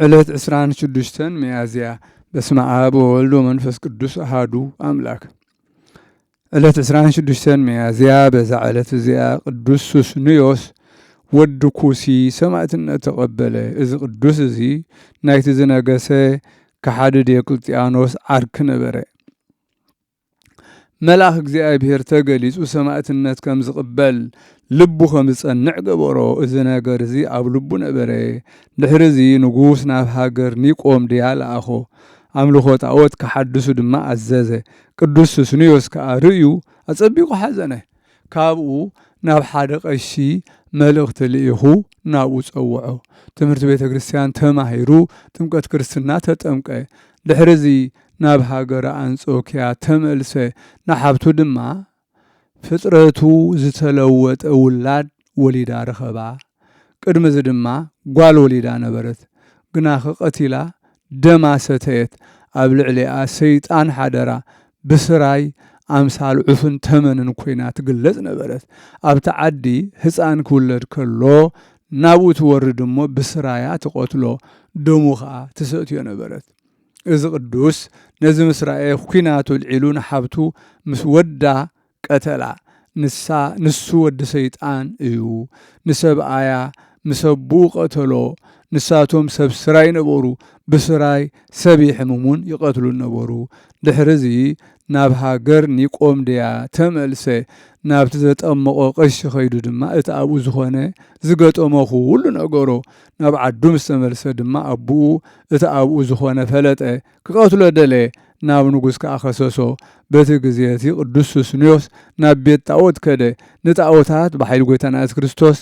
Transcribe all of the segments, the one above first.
ዕለት ዕስራን ሽዱሽተን ሚያዝያ። በስመ ኣብ ወወልድ ወመንፈስ ቅዱስ ኣሃዱ ኣምላክ። ዕለት ዕስራን ሽዱሽተን ሚያዝያ፣ በዛ ዕለት እዚኣ ቅዱስ ሱስንዮስ ወዲ ኩሲ ሰማዕትነት ተቐበለ። እዚ ቅዱስ እዚ ናይቲ ዝነገሰ ከሓዲ ዲዮቅልጥያኖስ ዓርኪ ነበረ። መልኣኽ እግዚኣብሔር ተገሊጹ ሰማዕትነት ከም ዝቕበል ልቡ ከም ዝጸንዕ ገበሮ። እዚ ነገር እዚ ኣብ ልቡ ነበረ። ድሕሪ እዚ ንጉስ ናብ ሃገር ኒቆምድያ ለኣኾ። ኣምልኾ ጣዖት ክሓድሱ ድማ ኣዘዘ። ቅዱስ ሱስንዮስ ከኣ ርእዩ ኣጸቢቑ ሓዘነ። ካብኡ ናብ ሓደ ቀሺ መልእኽቲ ልኢኹ ናብኡ ጸውዖ። ትምህርቲ ቤተ ክርስቲያን ተማሂሩ ጥምቀት ክርስትና ተጠምቀ። ድሕሪ እዚ ናብ ሃገረ ኣንጾኪያ ተመልሰ። ንሓብቱ ድማ ፍጥረቱ ዝተለወጠ ውላድ ወሊዳ ረኸባ። ቅድሚ እዚ ድማ ጓል ወሊዳ ነበረት። ግናኸ ቀቲላ ደማ ሰተየት። ኣብ ልዕሊኣ ሰይጣን ሓደራ። ብስራይ ኣምሳል ዑፍን ተመንን ኮይና ትግለጽ ነበረት። ኣብቲ ዓዲ ህፃን ክውለድ ከሎ ናብኡ ትወርድ እሞ ብስራያ ትቐትሎ፣ ደሙ ኸኣ ትሰትዮ ነበረት። እዚ ቅዱስ ነዚ ምስ ረኣየ ኲናቱ ኣልዒሉ ንሓብቱ ምስ ወዳ ቀተላ። ንሳ፣ ንሱ ወዲ ሰይጣን እዩ። ንሰብኣያ ምስ ኣቦኡ ቀተሎ። ንሳቶም ሰብ ስራይ ነበሩ። ብስራይ ሰብ ይሕምሙን ይቐትሉን ነበሩ። ድሕሪ እዚ ናብ ሃገር ኒቆምድያ ተመልሰ። ናብቲ ዘጠመቖ ቀሺ ኸይዱ ድማ እቲ ኣብኡ ዝኾነ ዝገጠሞ ኹሉ ነገሮ። ናብ ዓዱ ምስ ተመልሰ ድማ ኣቦኡ እቲ ኣብኡ ዝኾነ ፈለጠ። ክቐትሎ ደለየ። ናብ ንጉስ ከኣ ኸሰሶ። በቲ ግዜ እቲ ቅዱስ ሱስንዮስ ናብ ቤት ጣዖት ከደ። ንጣዖታት ብሓይሊ ጐይታና የሱስ ክርስቶስ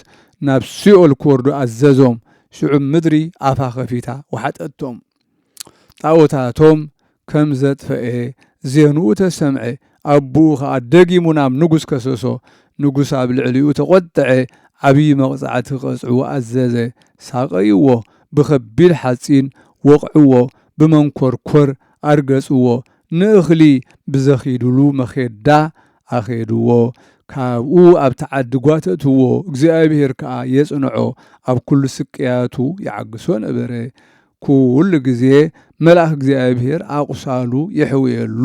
ናብ ሲኦል ክወርዱ ኣዘዞም። ሽዑ ምድሪ ኣፋ ኸፊታ ወሓጠቶም። ጣዖታቶም ከም ዘጥፈኤ ዜንኡ ተሰምዐ። ኣቦኡ ኸኣ ደጊሙ ናብ ንጉስ ከሰሶ። ንጉስ ኣብ ልዕሊኡ ተቖጥዐ። ዓብዪ መቕጻዕቲ ክቐጽዕዎ ኣዘዘ። ሳቐይዎ፣ ብኸቢድ ሓጺን ወቕዕዎ፣ ብመንኮርኮር ኣርገጽዎ፣ ንእኽሊ ብዘኺዱሉ መኼዳ ኣኼድዎ። ካብኡ ኣብቲ ዓዲ ጓተትዎ፣ እግዚኣብሔር ከኣ የጽንዖ፣ ኣብ ኩሉ ስቅያቱ ይዓግሶ ነበረ። ኩሉ ግዜ መልኣኽ እግዚኣብሔር ኣቑሳሉ የሕውየሉ፣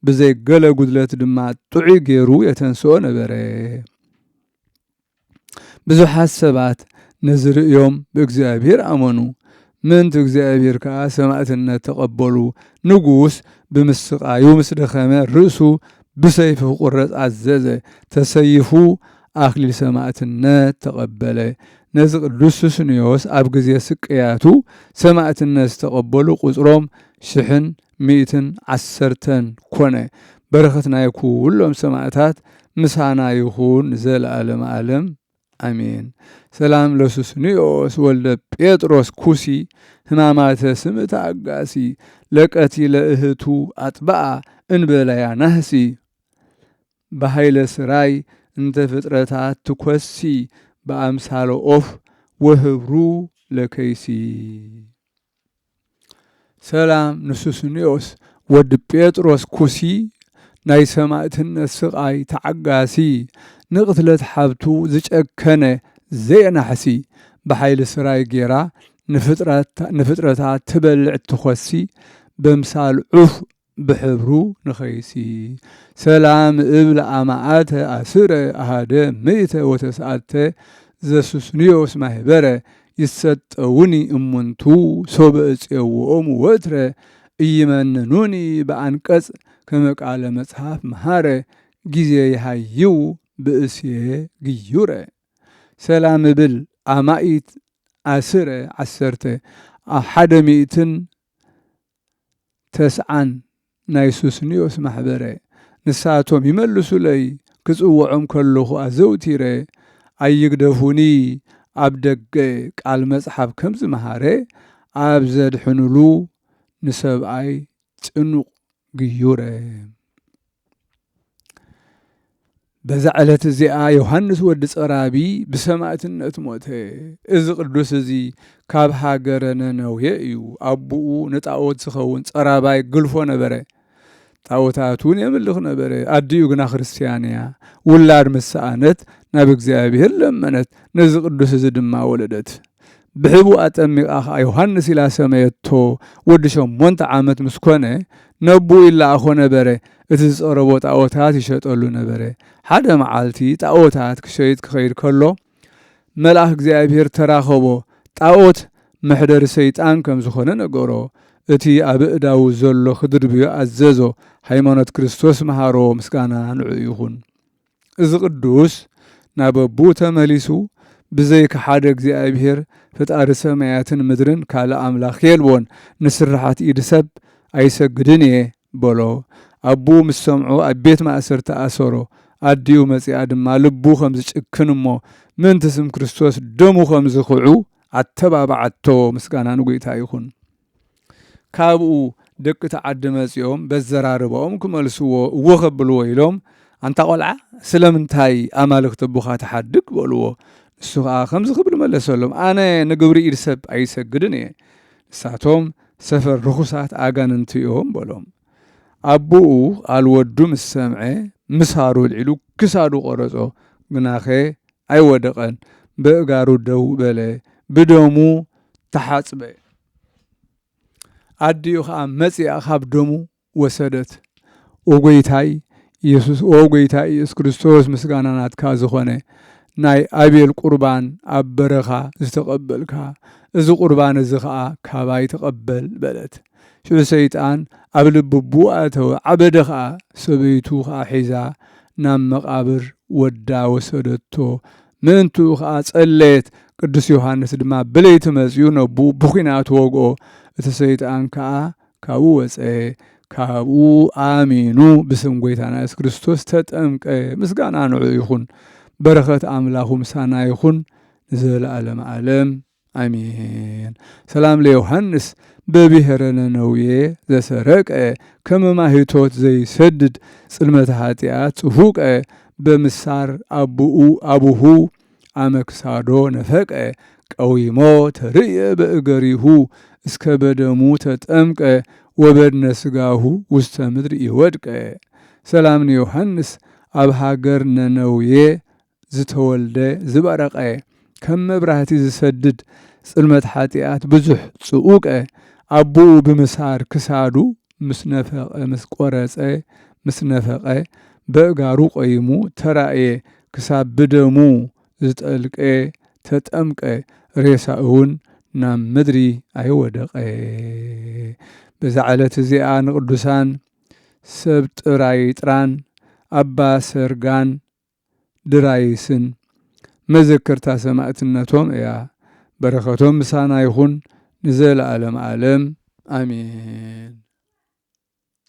ብዘይ ገለ ጉድለት ድማ ጥዑይ ገይሩ የተንስኦ ነበረ። ብዙሓት ሰባት ነዚ ርእዮም ብእግዚኣብሔር ኣመኑ። ምእንቲ እግዚኣብሔር ከኣ ሰማዕትነት ተቐበሉ። ንጉስ ብምስቓዩ ምስ ደኸመ ርእሱ ብሰይፊ ክቑረጽ ኣዘዘ። ተሰይፉ ኣኽሊል ሰማዕትነት ተቐበለ። ነዚ ቅዱስ ሱስንዮስ ኣብ ግዜ ስቅያቱ ሰማዕትነት ዝተቐበሉ ቁጽሮም ሽሕን ሚእትን ዓሰርተን ኮነ። በረኸት ናይ ኩሎም ሰማዕታት ምሳና ይኹን ንዘለዓለመ ዓለም። ኣሜን። ሰላም ለሱስንዮስ ወልደ ጴጥሮስ ኩሲ፣ ህማማተ ስምዕተ ኣጋሲ፣ ለቀቲለ እህቱ ኣጥብኣ እንበለያ ናህሲ። ብሃይለ ስራይ እንተ ፍጥረታት ትኮሲ፣ ብኣምሳለ ኦፍ ወህብሩ ለከይሲ። ሰላም ንሱስንዮስ ወዲ ጴጥሮስ ኩሲ፣ ናይ ሰማእትነት ስቓይ ተዓጋሲ፣ ንቕትለት ሓብቱ ዝጨከነ ዘየናሕሲ፣ ብሓይሊ ስራይ ጌራ ንፍጥረት-፣ ንፍጥረታት ትበልዕ ትኾሲ፣ በምሳል ዑፍ ብሕብሩ ንኸይሲ። ሰላም እብል ኣማኣተ ኣስረ ኣሃደ ምእተ ወተስኣተ ዘሱስንዮስ ማህበረ ይሰጠውኒ እሙንቱ ሶበ እጽየውኦም ወትረ እይመንኑኒ ብኣንቀጽ ከመ ቃለ መጽሓፍ መሃረ ጊዜ ይሃይው ብእስየ ግዩረ። ሰላም እብል ኣማኢት ኣስረ ዓሰርተ ሓደ ሚእትን ተስዓን ናይ ሱስንዮስ ማሕበረ። ንሳቶም ይመልሱለይ፣ ክጽውዖም ከለኹ ኣዘውቲረ። ኣይግደፉኒ፣ ኣብ ደገ ቃል መጽሓፍ ከም ዝመሃረ፣ ኣብ ዘድሕኑሉ ንሰብኣይ ጽኑቕ ግዩረ። በዛ ዕለት እዚኣ ዮሃንስ ወዲ ጸራቢ ብሰማእትነት ሞተ። እዚ ቅዱስ እዚ ካብ ሃገረ ነነዌ እዩ። ኣቦኡ ንጣዖት ዝኸውን ጸራባይ ግልፎ ነበረ። ጣዖታት እውን የምልኽ ነበረ። ኣዲኡ ግና ክርስትያን እያ። ውላድ ምስ ሰኣነት ናብ እግዚኣብሔር ለመነት። ነዚ ቅዱስ እዚ ድማ ወለደት። ብሕቡእ ኣጠሚቓ ኸዓ ዮሃንስ ኢላ ሰመየቶ። ወዲ ሸሞንተ ዓመት ምስ ኮነ ነቦኡ ይለኣኾ ነበረ። እቲ ዝጸረቦ ጣኦታት ይሸጠሉ ነበረ። ሓደ መዓልቲ ጣኦታት ክሸይጥ ክኸይድ ከሎ መልኣኽ እግዚኣብሔር ተራኸቦ። ጣኦት መሕደሪ ሰይጣን ከም ዝኾነ ነገሮ። እቲ ኣብ እዳዉ ዘሎ ክድርብዮ ኣዘዞ። ሃይማኖት ክርስቶስ መሃሮ። ምስጋና ንዑ ይኹን። እዚ ቅዱስ ናብ ኣቦኡ ተመሊሱ ብዘይካ ሓደ እግዚኣብሔር ፈጣሪ ሰማያትን ምድርን ካልእ ኣምላኽ የልቦን፣ ንስርሓት ኢድ ሰብ ኣይሰግድን እየ በሎ። ኣቦኡ ምስ ሰምዖ ኣብ ቤት ማእሰርቲ ኣሰሮ። ኣዲኡ መጺኣ ድማ ልቡ ከም ዝጭክን እሞ ምእንቲ ስም ክርስቶስ ደሙ ከም ዝኽዑ ኣተባብዓቶ። ምስጋና ንጎይታ ይኹን። ካብኡ ደቂ እቲ ዓዲ መጺኦም በዘራርባኦም ክመልስዎ እወ ከብልዎ ኢሎም ኣንታ ቆልዓ ስለምንታይ ኣማልኽቲ ኣቦኻ ትሓድግ በልዎ። ንሱ ኸኣ ከምዚ ክብል መለሰሎም ኣነ ንግብሪ ኢድ ሰብ ኣይሰግድን እየ። ንሳቶም ሰፈር ርኹሳት ኣጋንንቲ እዮም በሎም። ኣቦኡ ቃል ወዱ ምስ ሰምዐ ምሳሩ ኣልዒሉ ክሳዱ ቆረጾ። ግናኸ ኣይወደቐን። በእጋሩ ደው በለ። ብደሙ ተሓጽበ። ኣዲኡ ኸኣ መጺኣ ኻብ ደሙ ወሰደት። ኦ ጐይታይ ኢየሱስ ኦ ጐይታይ ኢየሱስ ክርስቶስ ምስጋና ናትካ ዝኾነ ናይ ኣቤል ቁርባን ኣብ በረኻ ዝተቐበልካ እዚ ቁርባን እዚ ኸኣ ካባይ ተቐበል በለት። ሽዑ ሰይጣን ኣብ ልቢ ኣቦኡ ኣተወ ዓበደ ኸኣ ሰበይቱ ኸኣ ሒዛ ናብ መቓብር ወዳ ወሰደቶ። ምእንትኡ ኸኣ ጸለየት። ቅዱስ ዮሃንስ ድማ ብለይቲ መጺኡ ነቦኡ ብኲናት ወግኦ። እቲ ሰይጣን ከኣ ካብኡ ወጸ። ካብኡ ኣሚኑ ብስም ጐይታና የሱስ ክርስቶስ ተጠምቀ። ምስጋና ንዑ ይኹን። በረኸት ኣምላኹ ምሳና ይኹን ንዘለኣለም ዓለም። ኣሜን። ሰላም ለዮሃንስ በብሔረ ነነውየ ዘሰረቀ ከመ ማሂቶት ዘይሰድድ ጽልመተ ኃጢኣት ጽፉቀ በምሳር ኣቡኡ ኣቡሁ ኣመክሳዶ ነፈቀ ቀዊሞ ተርእየ በእገሪሁ እስከ በደሙ ተጠምቀ ወበድነ ስጋሁ ውስተ ምድር ይወድቀ። ሰላም ንዮሃንስ ኣብ ሃገር ነነውየ ዝተወልደ ዝበረቐ ከም መብራህቲ ዝሰድድ ጽልመት ኃጢኣት ብዙሕ ጽኡቀ ኣቦኡ ብምሳር ክሳዱ ምስ ነፈቐ ምስ ቆረጸ ምስ ነፈቐ በእጋሩ ቆይሙ ተራእየ ክሳብ ብደሙ ዝጠልቀ ተጠምቀ ሬሳ እውን ናብ ምድሪ ኣይወደቐ። በዛ ዕለት እዚኣ ንቅዱሳን ሰብ ጥራይ ጥራን ኣባ ሰርጋን ድራይስን መዘከርታ ሰማእትነቶም እያ። በረኸቶም ምሳና ይኹን ንዘለዓለም ዓለም ኣሜን።